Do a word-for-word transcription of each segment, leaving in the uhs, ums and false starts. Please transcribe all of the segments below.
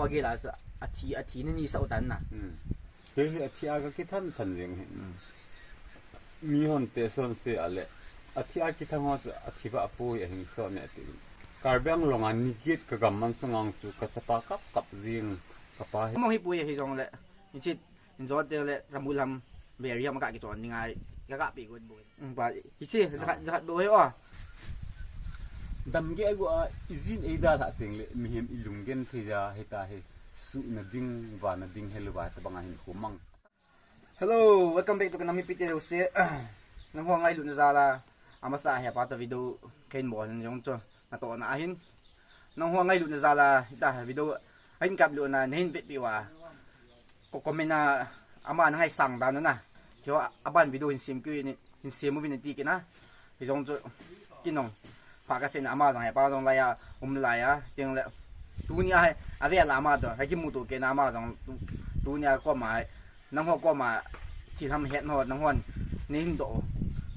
Pagila sa athi, athi ni ni sa utan na. Hmm. Kei hi athi a ka kithan than jeng hi. Hmm. Mi hon te son se a le. Athi a kithang ho chu athi ba apoi a hing so ne ti. Karbi Anglong a ni get ka gam man sungang chu ka chapa kap kap jing ka pa hi. Mo hi poi hi jong le. Ni chit in jo te le ka mu lam ve ri ham ka ki chon ni ngai. Ka ka pi gun bu. Hmm, ba hi si, zakhat, zakhat bo he o. Dam ge ai go a, i jin ei da tha teng le, mihem i lung gen thei ja, heta he, su na ding, va na ding, he lu va, ta bang a hin khu mang. Hello, welcome back to kanam mipite jouse. Nangho ngailutna jal a, amasa he pa ta video, kahin bol hin jong chu, natohna ahin. Nangho ngailutna jal a, hita video, ahin kap lutna, nahin vetpi uva. Ko comment a, ama na ngaisang dan u na. Keiho aban video hin sem kit uvin, hin sem uvin ti kit na. Hijong chu kei nung pha kasei na ama jong he pa jong lai a, um lai a, teng le. Tuni a he, avel a ama to, he kimuto kit na ama jong tu, tuni a koma he, nangho koma thil ham het ho, nanghon, nei hin doh u.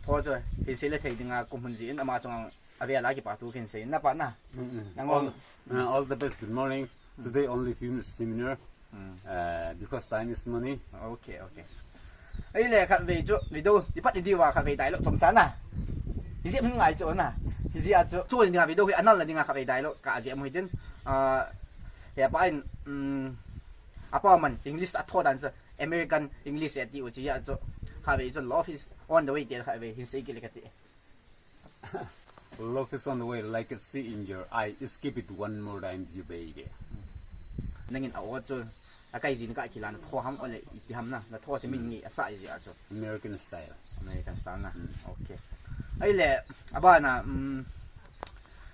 Tho chu, hin sei le thei ding a kum hun jin ama jong avel a kipa thu kahin sei na pa na. Mm, mm. Nangho. All, uh, all the best. Good morning. Mm. Today only few minutes seminar. Mm. Uh, because time is money. Okay, okay. Ahile khatvei chu video, ipat ni diu va khatvei dialogue chomcha na. Hijeh mun ngai chu na. Hijeh a chu, chu ni a video hi anal na dinga khatvei dialogue ka jeh mu hitin. Uh, he pa in, um, apa man English a tho dan chu, American English e ti u chi a chu. Khatvei chu love is on the way ti khatvei hin sei kit le kati. Love is on the way, like a sea in your eye. Skip it one more time, you baby. Nangin a o chu, a kai jin ka kila na tho ham ole iti ham na, na tho se min ngi asa ji a chu. American style. American style na. Mm. Okay. Ahile, abana, um,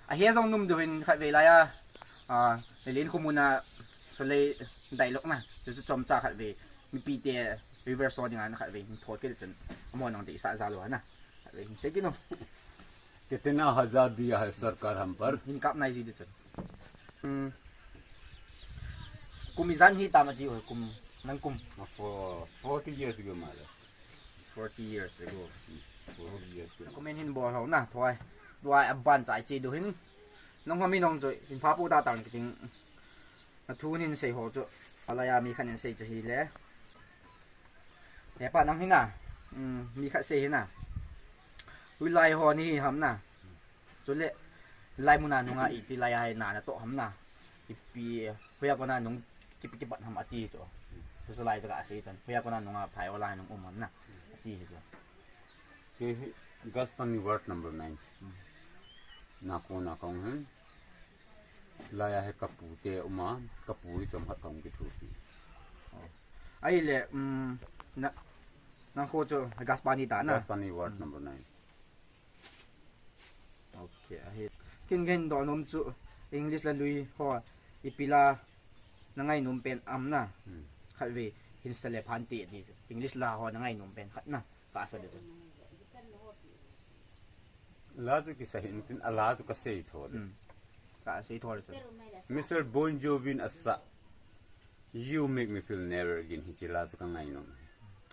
a he jong num du hin khatvei lai a, a, le lin khumuna, so le dialogue na, chu chu chomcha khatvei, mipite, viewers ho dinga na khatvei, thot kit chun, amo nang de sa jal u na. Khatvei hin sei kit u. कितना हजार दिया है सरकार हम पर? Hin kap nai ji di chun. Hmm. Kum ijat hi tam ati u, kum, nang kum. For forty years ago, mother. Forty years ago. Hmm. Forty years ago. Comment hin bol ho na, thoi. Thoi aban chai chi du hin. Nangho mi nung chu, hin pha pu ta tang kiting. A thu nin sei ho chu, alai a mi khat nin sei chu hile. He pa nang hi na, um, mi khat sei hi na. Hoilai ho nahi ham na. Chule, lai mun a nunga iti lai a hi na natoh ham na. Ipi, hoiya kona nung kipi kipat ham ati chu. Chu chu lai chu ka sei chun. Hoiya kona nunga phai o lai nung um ham na. Ati hi chu. Kei hi Gaspani ward number nine. Hmm. Nakona kong hin. Lai a hi ka pu te um a, ka pu hi chomkhat kong kithupi. Oh. Ahile, um, na, nang kho chu Gaspani ta na? Gaspani ward number nine. Okay, ahi. Kin gen do nom chu English la lui ho ipi la na ngai nom pen am na. Hmm. Khatvei hin sa le phan ti ti. English la ho na ngai nom pen khat na. Ka sa de tu. La chu kisa hin tin, a la chu ka sei tho de. Hmm. Ka sei tho de tu. Mister Bon Jovi in asa You Make Me Feel Never Again, hichi la chu ka ngai nom.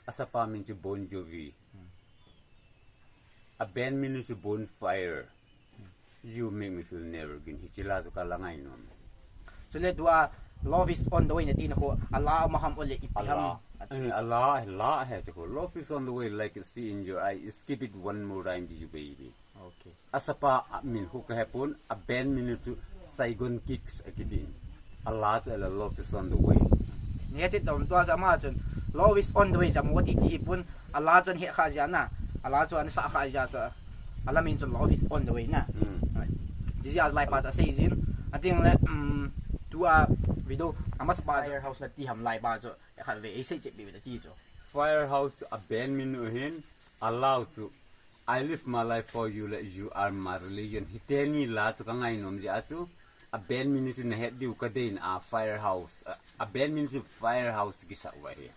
Asa pa min chu Bon Jovi. Hmm. A band min chu Bonfire. You Make Me Feel Never Again. Hichi la chu ka la ngai nom. Chule tua Love Is On The Way na ti na kho, a la ma ham ole ipi ham. A la. Eh, a la, la he chu kho. Love is on the way like a sea in your eye. Skip it one more time, you baby. Okay. Asa pa a min kho ka he pon, a band min chu Saigon Kicks akiti. A la chu a la Love Is On The Way. Ni he ti dom tua sa ma chun Love Is On The Way sa mo ti ti pon a la chun he kha jia na. A la chun sa kha jia cha. A la min chun Love Is On The Way na. Hmm. Right. Jia lai pa sa sei jin. A ting le, um, tua video a masa pa Firehouse na ti ham lai pa chu. Khatvei ei sei chep bi ti chu. Firehouse a band min u hin a la chu I Live My Life For You le You Are My Religion. Hiteni la chu ka ngai nom jia chu. A band min chu na het diu ka dei na a Firehouse. A, a band min chu Firehouse kisa uva hi.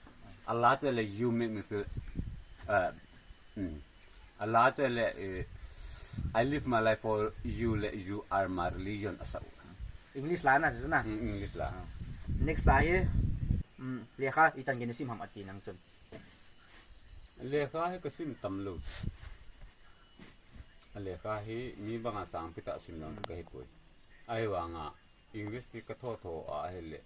A la chu le You Make Me Feel, uh, mm. A la chu le, eh, I Live My Life For You le You Are My Religion asa u. English la na chu na. Mm, English la. Ah. Next a hi, mm, lekha ichan gei na sim ham ati nang chun. Lekha hi ka sim tam lou. A lekha hi mi banga sangpi tah sim lou ka hi poi. Ahivanga English hi ka tho tho a ahile.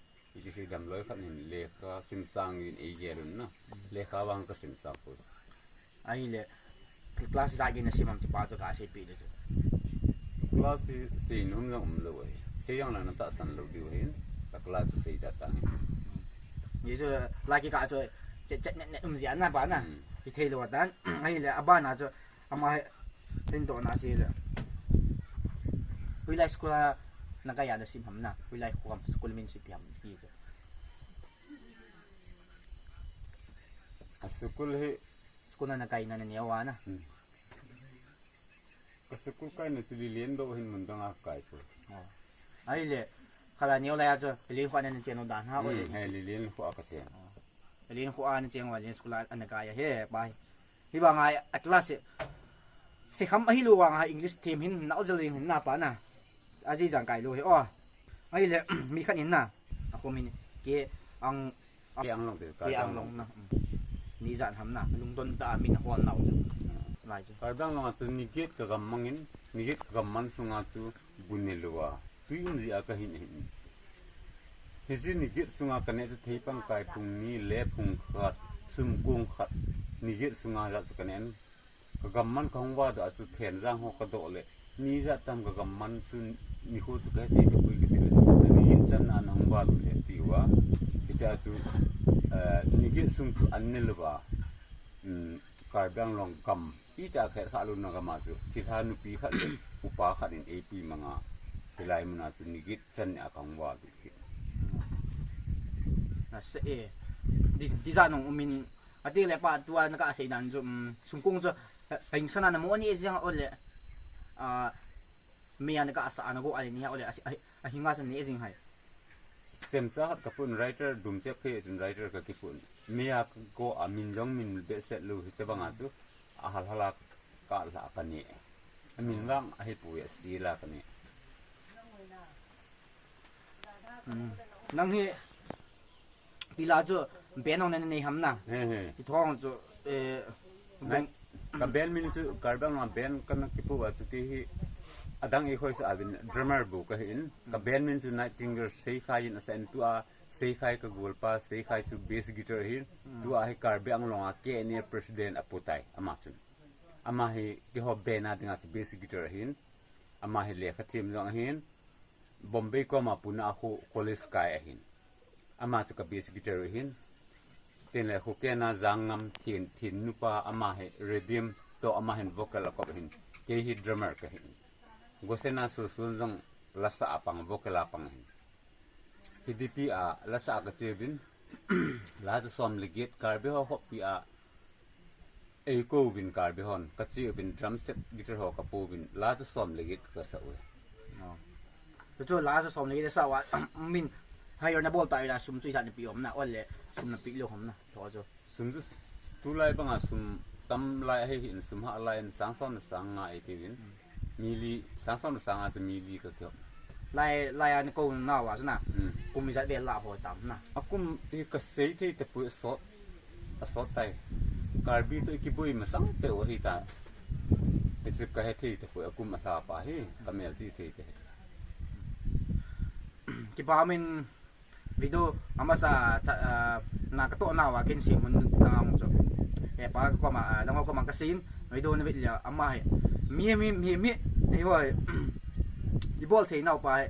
Kisei damloi khat in lekha simsang in eigel un na. Lekha vang kasimsang poi. Ahile, class ijat gei nasim ham hichepa chu kaseipi le chu. Class hi seinom jong umlou ahi. Sei jongle natahsan lou diu ahin. Ka class chu seida tang. Hichu, lai kikah chu, chet chet net net um jia na pa na. Hmm. Hithei lou tan. Ahile, abana chu, ama hi, tin to na sei le. Hoilai school a nakai a nasim ham na. Hoilai kho ham, school min seipi ham. Hichu. A school hi. School a nakai na naneo a na. Hmm. Ka school kaina chu Lilian doh hin mun dang a kai poi. Oh. Ahile, khat a neo lai a chu, Lilian kho a nachen u dan ha, hmm, ole. He, Lilian kho a kachen. Oh. Lilian kho a nachen u, Lilian school a nakai a, he, pa hi. Hivang a, a class hi. Seikham ahilou vang a, English theme hin, nal jel ding hin na pa na. Ajeh jang kai lou hi, oh. Ahile, mi khat in na. A khom hin, ke, ang, Ke Anglong te, Ke Karbi Anglong Anglong. Na. Mm. Ni jan ham na, lungdon tah a min hol nau. Lai chu. Karbi Anglong a chu ni get ka gam mang in, ni get ka gam man sunga chu bu ne lou a. Tui um jeh a kahin hin. Hiche ni get sunga kaneh chu theipang kai phung ni le phung khat, sum kong khat, ni get sunga jat chu kaneh in. Ka gam man kahung vadoh a chu thenjang ho kadoh le, ni ijat tam ka gam man chu nikho chu kahe thei tapoi kati le, ni get channa a nahung vadoh le ati uva. Hichea chu, eh, ni get sung chu an ne louva, um, Karbi Anglong gam, itih a khet kha louna gam a chu, thilha nupi khat le, upa khat in eipui manga, hilai muna chu ni get channa a kahung vadoh kit. Ase e, di, dija nong umin, Ati le pa tua naka sei dan chu, um, sum kong chu, eh, hing sana namo ni jing ole, ah, mi a naka sa na go ani ni ole, a, a, a hinga san ni jing hai. Chemcha khat kapun writer, dum chep khe chun writer kakipun. Mi a go a min jong min behseh lou hite banga chu, a hal hala ka la kani. A min vang ahi poi a si la kani. Hmm. Nang hi, Tila chu band hong nanei ham na. He, he. Ti thong chu, eh, Night-, ka band min chu Karbi Anglong band kana kipu a chu ti hi adang ei khoi sa avin drummer bu kahin. Ka band min chu Nightingale Seikhai in asa in tua Seikhai ka golpa Seikhai chu bass guitar hin. Hmm. Tua hi Karbi Anglong a K N A president apu tai ama chun. Ama hi keiho band a dinga chu bass guitar hin. Ama hi lekha thiem jong ahin. Bombay koma Pune a khu college kai ahin. Ama chu ka bass guitar ahin. Tin le khu kena Jangngam Thin, Thin nupa ama hi rhythm to ama hin vocal akop ahin. Kei hi drummer kahin. Gosena Sosun jong lasa a pang vocal a pang ahin. Hi dipi a lasa a kache uvin. La chu som le get Karbi ho khopi a Ei kouvin Karbi hon, kache uvin drum set guitar ho kapu uvin, la chu som le get kasa uve. Oh. Chu chu la chu som le get sa uva, min, hire nabol ta ila sum chu ijat nape um na, ole sum nape lou ham na, chu chu. Sum chu s-, tulai banga sum tam lai ahi hin sum hah lai in sang som le sang nga eiti uvin. Hmm. Mi li, sang som le sang nga chu mi li kakihop. Lai, lai a nakou nauva chu na. Hmm. Kum ijat vel la ho tam na. Akum hi kasei thei tapoi sot. Asot tai. Karbi toh ikiboi masang teu ahi ta. Hichu kahe thei tapoi akum alha pa hi. Kamel chi thei te. Kipa min Video amasa cha, ah, na katoh nauva kin sim hun nang chu. Hepa koma, ah, nangho koma kasin. Video navet le ama hi. Mi, mi, mi, mi. Hei hoi. Ibol thei naupa hi.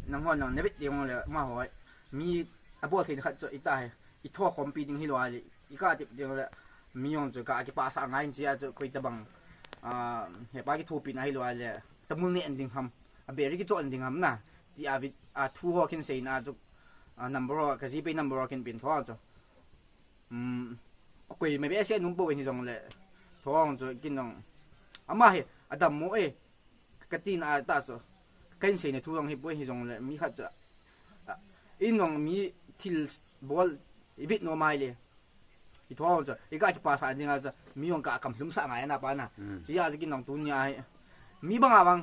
Nanghon nang navet ding le ama hoi. Mi abol thei khat chu ita hi. Itho khompi ding hilou le. Ika tip ding le. Mi jong chu kakipasah ngai in chia chu koi tabang. Ah, hepa kithopina hilou le. Tamul ne an ding ham. A beri kichon ding ham na. Ti a vid, a thu ho kin seina chu, a number ho, ka GPay number ho kin pin thou chu. Um, koi me be se num po hi jongle. Thou chu kin jong. Ama hi, adam mo e. Ka tina ta chu. Kin seina thu jong hi po hi jongle. Mi khat chu. A, in jong mi thil bol, i vit nom mai le. Ithou chu, ika kipasah dinga chu, mi jong ka kam lhum sa ngai na pa na. Hmm. Chia chu kin jong tunia hi. Mi banga bang,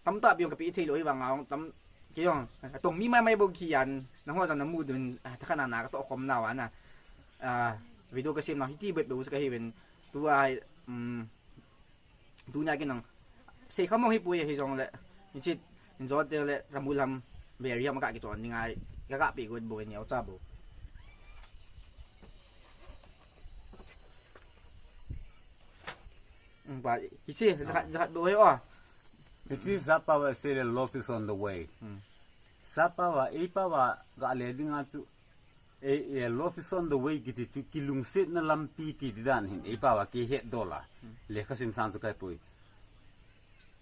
tamtah pi jong kape thei lou hi banga bang, tam, kei jong, atong mi mai mai bou kian, nangho jong namu dun, ah, thakhat na na katoh khom nauva na. Ah, video kasem nau hiti bet bou chu kahi uvin, tua hi, um, Tunia kin jong. Seikham jong hi poi hi jongle. Inchit, injo te le, Ramulam, Beri ham ka kichon ding ahi. Ka ga pi got bo ni au cha bo. Ba, hiche, jakhat, jakhat bo he o. Hiche sappao va asei le love is on the way. Hmm. Sappao va, eipao va, ga le dinga chu. E, e, love is on the way kiti chu kilungsetna lampi ti di dan hin. Eipao va kihet dola. Hmm. Lekha sim sang chu kai pui.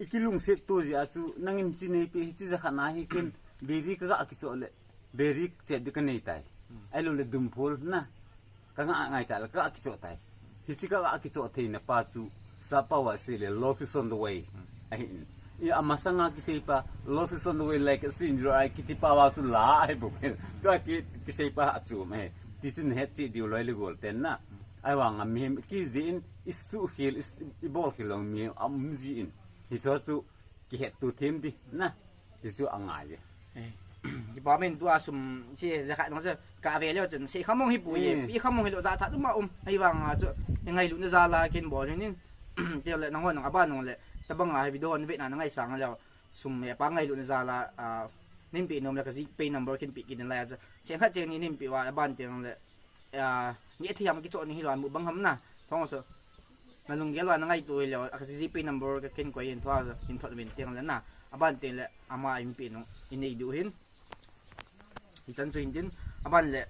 I kilungset to jeh a chu nangin chi neipe hiche jakhat na hi ken beri ka ga kichoh le. Beri chet di ka nei tai. Hmm. Ahilou le dumphol na. Ka nga ngai cha le ka ga kichoh tai. Hiche ka ga kichoh theina pa chu sappao va asei le love is on the way. Hmm. Ahin. I amasanga kisei pa love is on the way like a stranger I kiti pa va chu la ahi bou. Tua ki, kisei pa a chu me. Ti chu nahet cheh diu loi le gol ten na. Ahivanga mihem kijin i suhkhel, i, i bolkhel lou mihem aum jin. Hicho chu kihet to them di na. Ti chu angai je. Eh, kipa min tua sum chi jakhat nang chu ka ve leu chun sei khamong hi pu ye. Eh. Pi khamong hi lou ja tha tu ma um. Ahivanga chu i ngailutna jal a kin bol hin. Ti le nang hon nang aban nang le. Tabang a hi video hon ve na nang ai sang leu. Sum he pa ngailutna jal a, ah, nin pe nom le ka GPay number kin pe kin lai a chu. Cheng khat cheng ni nin pe va aban teng le. Ah, nge thi ham kichoh ni hilou mu bang ham na. Thong so. Na lunggel va na ngaito hilou, a ka GPay number ka ken koi in thua so, in thot min teng le na. Aban teng le, ama in pi nung, in nei du hin. Hichan chu hin tin, aban le.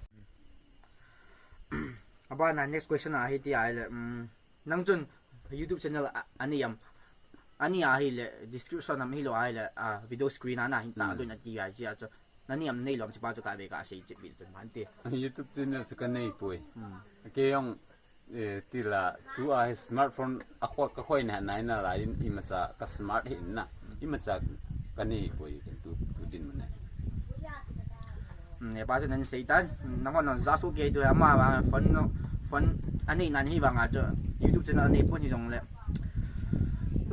Aban na next question a hi ti ai le, um, nang chun YouTube channel a, ani yam. Ani a hi le, description am hilou ai le, ah, video screen a na, hin ta, hmm, dun a ti ai chi a chu. Nani am nei lom chi pa chu ka ve ka sei chi bil chun man ti. YouTube channel chu ka nei poi. Hmm. Kei jong, eh, ti la, tua hi smartphone a khoi, ka khoi na, na, na la, in, imacha ka smart hi na. Imacha ka nei poi, tu, tu din mun na. Hmm, e pa chu nan sei tan. Nang hon non ja su kei tu ama ba phone no, phone ani nan hi vang a chu. YouTube channel nei pon hi jong le.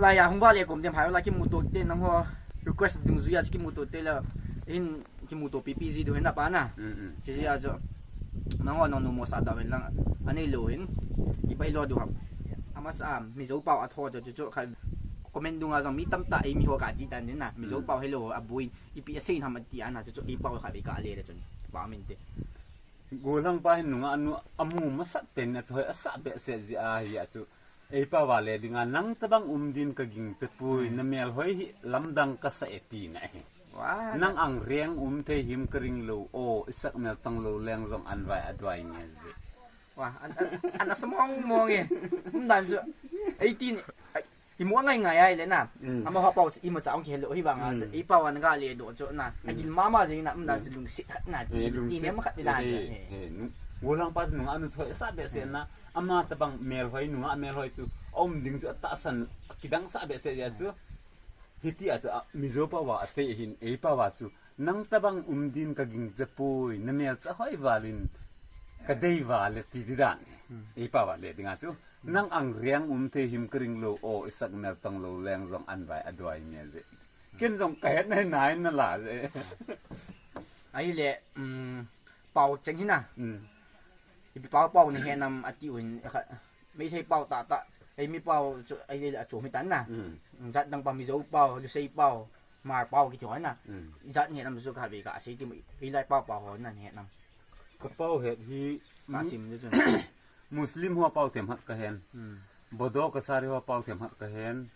La ya hung va le kom dem hai la kimuto te nang ho request dungjuia kimuto te la hin kimuto pi pi ji du hin apa na. Mm, mm. Ji ji a jo. Nang ho nang nu mo sa da ven lang. Ani lo hin. I pai lo du ham. Ama sa mi jo pau a tho jo jo kha comment dunga jong mi tam ta ei mi ho ka ti tan ni na. Mi jo pau hello a bui. Ipi a sei ham a ti ana jo jo i pau kha be ka le le chun. Ba min te. Golang pa hin nunga nu amu masat pen na choi a sa be se ji a hi a chu. Ei pa va le dinga nang tabang um din ka ging che pui, hmm, na mel hoi hi lamdang ka sa e ti na hi. Wah, nang ang reng um thei him ka ring lo, o, isak mel tang lo leng jong an vai a duai nge ji. Wah, an, an, an asa mong mong e. Um dan chu. Ei ti ni, ai, i mu ngai ngai ai le na. Hmm. Ama ho pau i ma cha ong ki hello hi vang a chu. Hmm. Ei pau an ga le do chu na. A gil mama ji na um dan chu lung si khat na ti. Eh, lung ti si. Ne ma khat ti dan. Eh, eh, eh, nu. Golang pa nunga nu choi sa be se na. Ama tabang mel hoi nunga mel hoi chu. Om ding chu a ta san kidang sa be se ya chu. Hiti a chu a, Mizo pau va a sei hin, ei pau va chu, nang tabang um din ka ging che poi, na mel cha hoi valin, ka dei va le ti di dan. Hmm. Ei pau va le dinga chu, nang ang reng um thei him ka ring lo, o, isak mel tang lo leng jong an vai a duai nge ji. Ken jong ka het nai nai na la ji. Ai le, um, pau cheng hi na. Hmm. Ipi pau pau ni he nam a ti un, kha, Meitei pau ta ta, ei mi pau chu, ei le a chu mi tan na. Mm. Jat dang pa Mizo pau, Lusei pau, Hmar pau ki chu na. Mm. Jat ni nam chu ka ve ka sei ti mu, ei lai pau pau ho na ni nam. Ka pau het hi ka sim chu. Muslim ho pau them hat ka hen. Mm. Bodo Kachari ho pau them hat ka hen.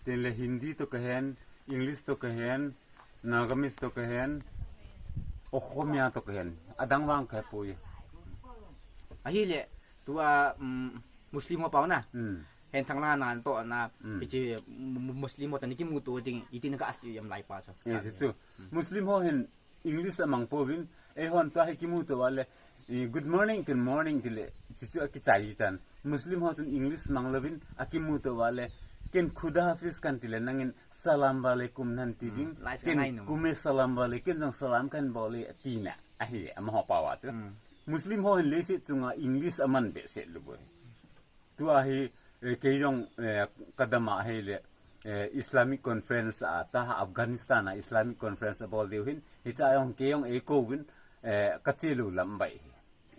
Tin le Hindi to ka hen, English to ka hen, Nagamese to ka hen, Okhomia to ka hen. Adang vang ka he poi. Ahi le, tua, um, Muslim ho pau na. Hmm. Hen thang la nan to na, hmm, ichi mu-, mu-, Muslim ho ta ni kimu to ding, iti na ka asi yam lai pa cha. Yes, it's true. Hmm. Muslim ho hin English a mang pouvin, ei hon tua hi kimuto vale, eh, good morning, good morning, tile, chuchu a kichai tan. Muslim ho chun English mang louvin, a kimuto vale, ken Khuda Hafiz kan tile, nangin salam walaikum nan ti ding, hmm, lai sa ken ngai nu. Kume salam wale, ken jong salam kan bole, tina, ahi, amaho pau a chu. Hmm. Muslim ho hin leiset chunga English aman behseh lou bou. Tua hi, eh, kei jong, eh, ka dam a hi le, eh, Islamic Conference a ta Afghanistan a Islamic Conference a bol diu hin, hicha jong kei jong ei kouvin, eh, ka che lou lam bai hi.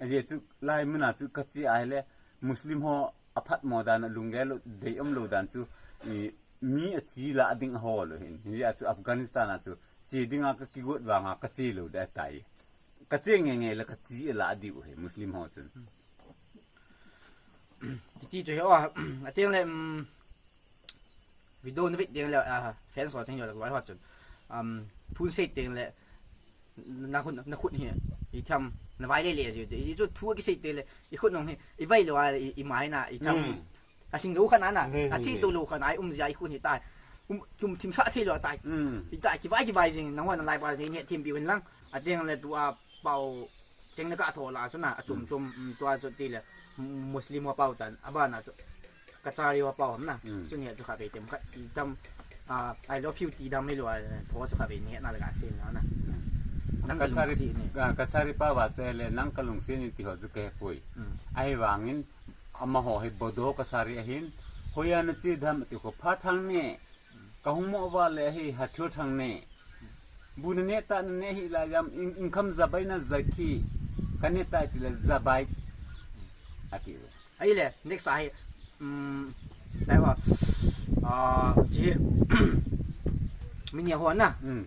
Ajeh chu lai mun a chu ka che a hi le, Muslim ho a phatmo dan a lunggel lou, dei um lou dan chu, i, mi a che la a ding a ho lou hin. Hijeh a chu Afghanistan a chu che dinga ka kigot vanga ka che lou ding ahi tai. Ka che nge nge le ka chi la diu he Muslim ho chun. Kiti chu he o, a teng le, um, video na vet teng le, ah, fans ho teng le loi ho chun. Um, phun sei teng le, na khut, na khut hi, i tham, na vai le le ji, i chu thu ki sei teng le, i khut nong hi, i vai lo a, i, i mai na, i tham. Hmm. A sing lo khan ana, Hmm, a hmm, chi hmm. to lo khan ai um jia i khun hi tai. Um, kum thim sa thei lo tai. Hmm. I tai ki vai ki vai jing, nang wan lai pa ni ne thim bi win lang. A teng le tu a pau cheng na ka tho la chu na, a chum Hmm. chum, um, tua chu ti le, um, Muslim ho pau tan, a ba na chu. Kachari ho pau ham na. Hmm. Chu ni chu kha be tem kha, i tam, ah, I love you ti dam hi lo a, tho chu kha be ni na le ka sin na na. Nang ka Kachari, lungsi ni. ah, Kachari pau va che le, nang ka lungsi ni ti ho chu ke pui. Hmm. Ai wangin, Amaho hi Bodo Kachari ahin, hoiya na che dem ti kho pha thang ne, ka hung mo va le hi ha thio thang ne. Bu na ne ta na ne hi la jam in, in kham jabai na jaki, ka ne ta ti le jabai. Ati. Ai le, next a hi, um, tai wa, ah, chi, min ya ho na. Hmm.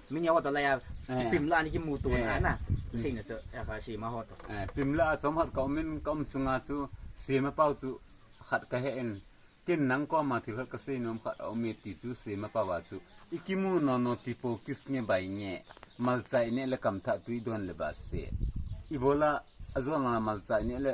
Min ya ho to la ya, Eh. pim la ni ki mu to Eh. na na. Hmm. Sing na chu, ya ka si ma ho to. Eh, pim la chom hat ka um in ka um sunga chu, Sema pau chu khat ka he in, ken nang koma thil khat ka sei nom khat a um e ti chu Sema pau a chu. I kimu no no ti po kis nge bai nge, malchai ne le kam tha tui don le ba se. I bola a zuan la malchai ne le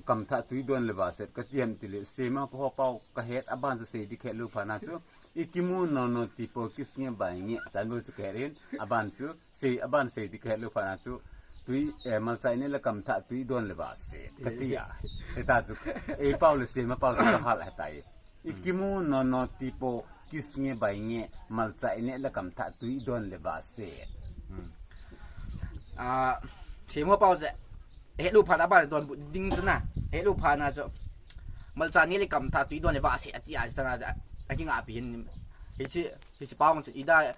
kam tha tui don le ba se ka ti ham ti le Sema pau pau ka het a ban chu sei di khe lu pha na chu. I kimu no no ti po kis nge bai nge, chan bo chu ka het in, a ban chu. Sei, a ban sei ti ka het lou phat na chu, tui, eh, malchai ne le kam tha tui don le ba se, ka ti a. Heta chu, ei pau le Sema pau chu ka hal heta e. I kimu no no ti po, kis nge bai nge, malchai ne le kam tha tui don le ba se. Hmm. Ah, Sema pau chu, het lou phat na ba don bu ding chu na, het lou phat na chu, malchai ne le kam tha tui don le ba se, a ti a chu na, a kinga pi hin, hichi, hichi pau chu, i da,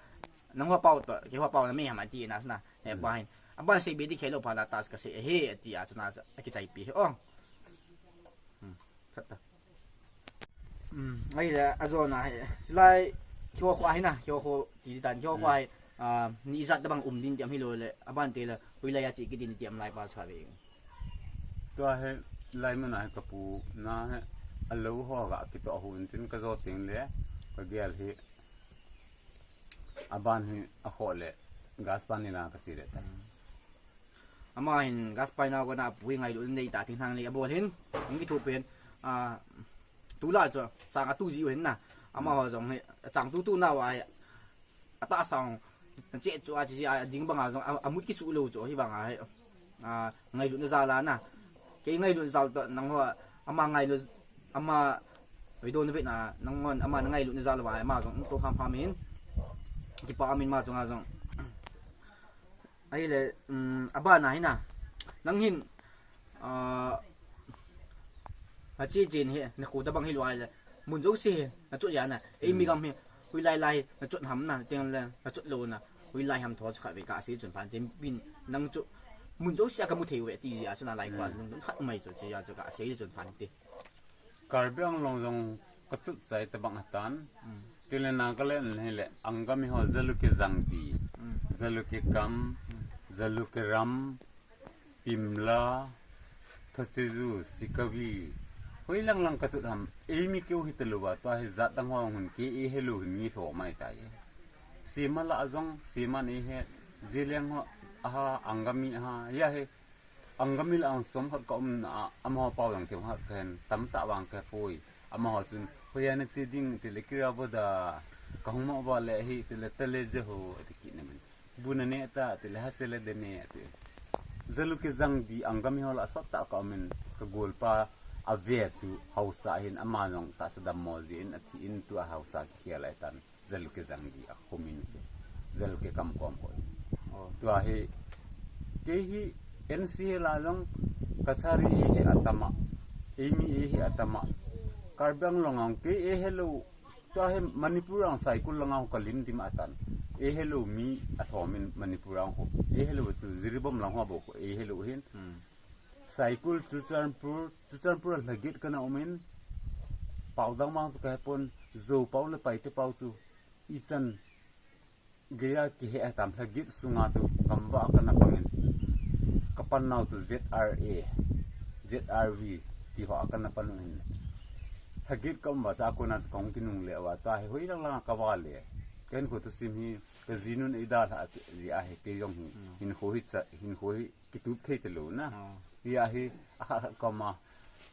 Nang ho pau to, kei ho pau na mi ham ati na sna. He Hmm. pa hin. A ban sei be ti khe lou phat na ta ka sei he ati a chu na a kichai pi he o. Hmm. Khat ta. Hmm. Ai le a jo na he. Chilai kei ho kho hi na, kei ho kho ti tan kei ho kho Hmm. hi. Ah, ni ijat da bang um din ti am hi lo le. A ban te le. Hui lai a chi ki din ti am lai pa cha ve. Tua he lai mun a he ka pu na he. A lo ho ga ki to hu in tin ka jo ting le. Ka gel hi. A ban hi a kho le, gas pan ni la ka chi le ta. Ama hin gas pan na ko na pui ngailut nei ta thing thang le a bol hin, ang ki thu pen, a, tu la chu, chang a tu ji u hin na. Ama ho jong hi, chang tu tu na wa hi, a ta sang, che chu a chi a ding bang a jong, a, a mut ki su lo chu hi bang a hi. A, ngailut na jal a na. Kei ngailut jal to nang ho, ama ngailut, ama video na ve na, nang hon, ama na ngailut na jal va, ama jong to ham ham in. Kipa amin ma jong a jong. Ai le, um, a ba na hi na. Nang hin, a, a chi chin hi, na ku da bang hi lo ai le. Mun jouse hi, na chut ya na. Ei mi Hmm. gam hi, hui lai lai, na chut ham na, teng le, na chut lo na. Hui lai ham tho chu kha ve ka sei chun phan te, bin nang chu, mun jouse a ka mu thei ve ti ya chu na lai pa Hmm. lung khat mai chu, chu ya chu ka sei chun phan te. Karbi Anglong jong ka chut chai ta bang hatan. Hmm. Ti le Nagaland hi le, Angami ho Jalukie Jangdi, Hmm. Jalukie Kam, Hmm. Jalukie Ram, Pimla, Thocheju, Sikabi. Hoi lang lang ka chut ham. Ei mi keu hi ta lou va, tua hi jat dang ho hun kei ei he lou hin mi lho mai ta ye. Sema la a jong, Sema nei he, Zeliang ho, aha, Angami, aha, ya he. Angami la ang som khat ka um na, ama ho pau yang kem khat ka hen, tam ta vang ka poi. Ama ho chun, hoiya na chi ding, ti le kira bo da, ka hung mo va le hi, ti le ta le je ho, ti ki ne min. Bu na ne ta, ti le ha se le de ne, ti. Jalukie Jangdi Angami ho la sot ta ka min, ka gol pa a ve chu, hausa hin ama jong ta sa dam mo ji in, a thi in tu a hausa kia lai tan. Jalukie Jangdi a kho min chu. Jalukie Kam kom ko. Oh. Tua hi, kei hi N C he la jong Kachari e he a tam a. Ei mi e he a tam a. Karbi Anglong ang kei ei he lou. Tua hi Manipur ang Saikul lang ang ka lim dim a tan. Ei he lou mi a thom in Manipur ang ko. Ei he lou chu Jiribam lang ho bo ko. Ei he lou hin. Hmm. Saikul, Churachandpur, Churachandpur a lha get ka na um in. Pau dang mang chu ka he pon. Zo pau le Paite pau chu. I chan gei a ki he a tam lha get sunga chu. Gam va ka na pang in. Pan nau chu Z R A, Z R V, ti ho a kana pan u hin. Thagit ka um uva chu a kona chu kahung kinungle uva, tua hi hoilang lang a kava le. Ka hinkho thusim hi, ka jinun eidalhah jeh a hi, kei jong hi, hinkho hi cha, hinkho hi kitup thei talou na. Hia hi, akhat khat ka um a,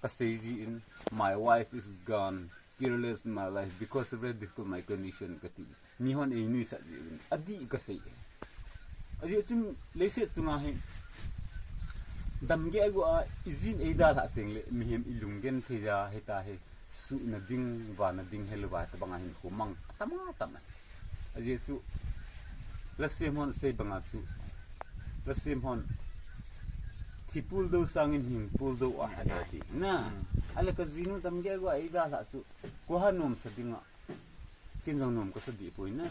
kasei jin, "My wife is gone, peerless my life, because of the difficult my condition," kati. Mihon einuisat jeh uvin, adih kasei. Ajeh chu leiset chunga hi, damgeh a go a, ijin eidalhah tengle, mihem ilunggenthei a, hita hi, suhna ding, vana ding, helouva, tabanga hinkho mang, atam atam. Ajeh chu, lasem hon sei banga chu, lasem hon, thi puldou sangin hing puldou a, ati. Na, ahile ka jinu damgeh a go a, eidalhah chu, koi ha nomsa dinga, ken jong nom kasa deh poi na.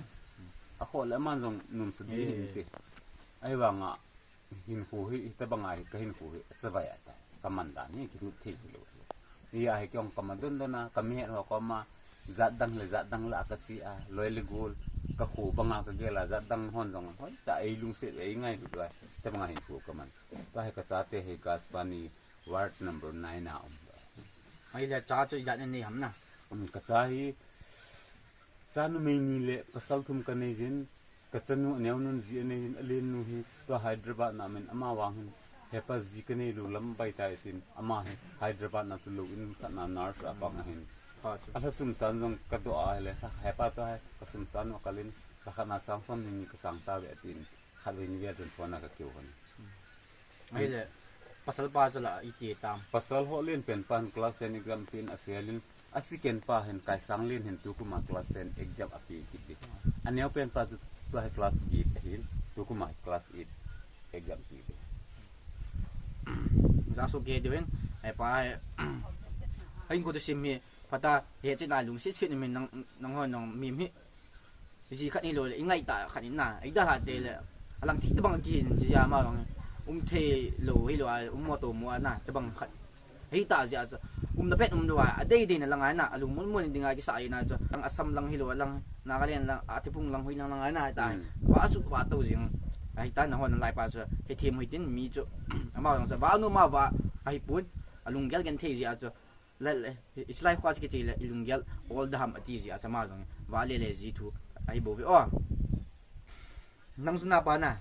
Akhoh le aman jong nomsa deh inte. Ahivanga hinkho hi, hitabanga hi, ka hinkho hi, achavai ahitai. Ka man dan hi, kinop thei talou. Hia hi kei jong ka man don don a, ka mihet ho koma, jat dang le jat dang lah a kache a, loi le gol, ka kho banga kagel a, jat dang hon jong, hoitah a eilungset, eingailut uva, hitabanga hinkho ka man. Tua hi ka chate hi Gaspani, ward number nine a um. Ahile cha chu ijat nanei ham na? Um, ka cha hi, cha numei ni le pasal thum kanei jin, ka chanu aneonun ji anei jin, alennu hi tua Hyderabad na um in, ama vang hin, hepa ji kanei lou lam baitai tin, ama hi Hyderabad na chu lou in khat na nurse a pang ahin. Alha sumsan jong kadoh a ahile, hepa tua hi ka sumsan u akalin, lha khat na sang som ni ni kasang tauve atin, khatvei ni vel chun phone a kakihou hon. Ahile, pasal pa chu la iti tam? Pasal ho len pen pan class ten exam pen afail in, a second pa hin Kaisang Len hin tukum a class ten exam ape kit e. Aneo pen pa chu tua hi class eight ahin, tukum a class eight exam pe e. Jaso kei diu hin, hepa hi, hinkho thusim hi, phatah a, hechetna lungset set in nang, nangho nang mi hi, ji khat hilou le, ingaitah khat in na, eidalhah teng le, alang thi tabang kihin, jia ama jong, um thei lou hilou a, um mo tou mo a na, tabang khat. Hita jia chu, umna pen umlou a, adei dei na lang a na, alungmon mon dinga kisa a na chu, lang Assam lang hilou a lang, Nagaland lang, Athiphung lang hoi lang lang a na, hita hi. Va su va tou jing, hita nahon lai pa chu, hethem hoi tin mi chu, ama jong chu, va nu ma va, ahipon, alunggel genthei jia chu, le, le, islai kho chu kiche le, ilunggel, ol daham ati jia chu ama jong, va le le ji thu, ahibouve o. Nang chu napa na,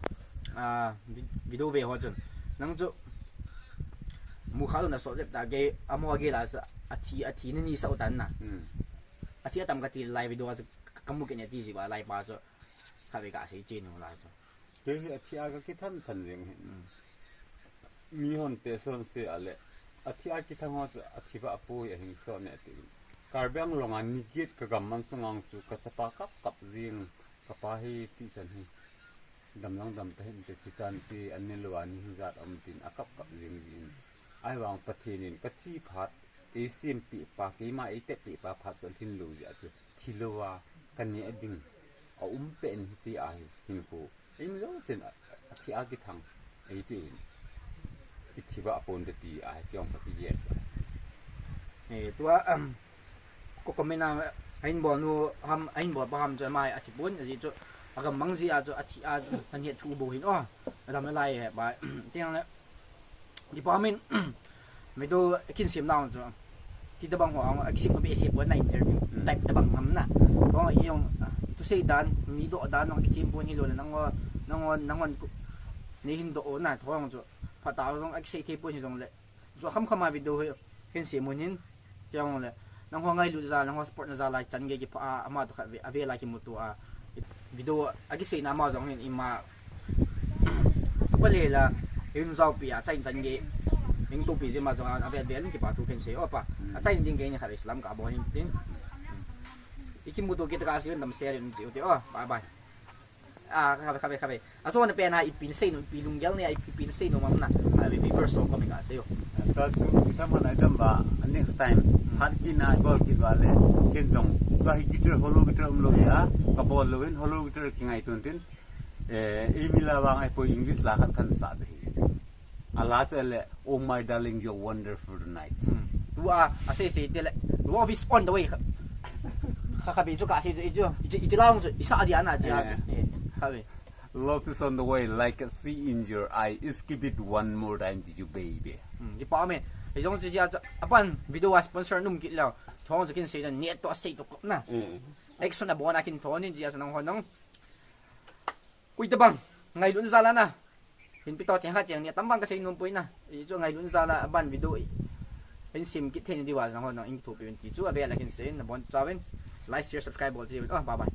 a, vi-, video ve ho chun. Nang chu, mukha lou na so jep ta ge, amo ge la sa, athi, athi ni ni sa utan na. Athi atam kati lai video a chu, kamu kit ne ti ji uva lai pa chu, khatvei kasei chen u lai chu. Kei hi athi a kakithan than jeng hi. Mihon te son se a le, athi a kithang ho chu, athi va apoi ahing son ne ti. Karbi Anglong a ni get ka gam man sungang chu, ka chapa kap kap jing. Kapa hi ti chan hi, damlang dam tahinte, thi tante, an ne lou a ni hijat um tin, akap kap jing jin. Ahivang Pathen in kathi phat, eisempeh pa, keima eitepeh pa phat chu alhin lou jeh a chu, thi lou a, kaneh ding, aum pen hiti ahi, hinkho. Eimi jousen a, athi a kithang, eiti in, kithi va apon te ti ahi, kei jong kati jet. E, tua, um, Ko comment a, ahin bol nu ham, ahin bol pa ham chu ama hi athipon, ajeh chu, agam mang jeh a chu, athi a, ahet thu bou hin o, adam le lai he pa, tiang le, department, mido kin sem nau chu, ti tabang ho, akisem ko be se pon na interview, type tabang ham na, ho, iyong, thusei dan, mi doh dan, nong kithem pon hilou le, nang o, nang o, nang on, nei hin doh o na, thong chu, phatah jong, akisei thei pon hi jong le, Chu kham kham a video hi, hin sem un hin, tiang le, nangho ngailut jal, nangho support na jal a chan gei kipah a, ama toh khat ve, ave lai kimuto a, video a kiseina ama jong hin ima, tupa le la, hin jao pi a, chan chan gei, hin to pi jeh ma jong a, ave ave in kipa thu khin sei, opa, a chan ding gei ni khat ve salam ka bol hin tin. I kimuto kit ka sei un dam share in ji u te, o, bye bye. A, khatvei, khatvei, khatvei. Aso na pen a ipi nasei nom, ipi lunggel nei a ipi, ipi nasei nom am na. A, viewers ho koma kasei u. Ta chu, itam na itam ba, next time. Phat kit na, bol kit uva le. Ken jong, tua hi guitar, hollow guitar umlou hi a. Ka bol lou hin, hollow guitar kingaito tin. Eh, eimi la vang ahipoi English la khat kahin sa de hi. A la chu le, "Oh my darling, you're wonderful tonight." Tua, asei sei te le, "Love is on the way." Kha, kha, khatvei chu kasei chu, i chu, i chu, i chu lang chu, i sa dia na dia. Eh. Eh, khatvei. Love is on the way like a sea in your eye. Skip it one more time, did you, baby? Hmm, kipa me. Hijong si jia apan video a sponsor num kit lou. Thong chu kin sei dan ni to sei to na. Action a bona kin thon ni jia sa nang ho nang. Ui tabang. Ngailun jal a na. Hin pi to cheng ha cheng ni tam bang ka sei num pui na. I chu ngailun jal a aban video i. Hin sim kit thei ni diwa nang ho nang in thu pi ti chu a ve la kin sei na bon chawin. Like, share, subscribe bol chi. Oh, bye bye.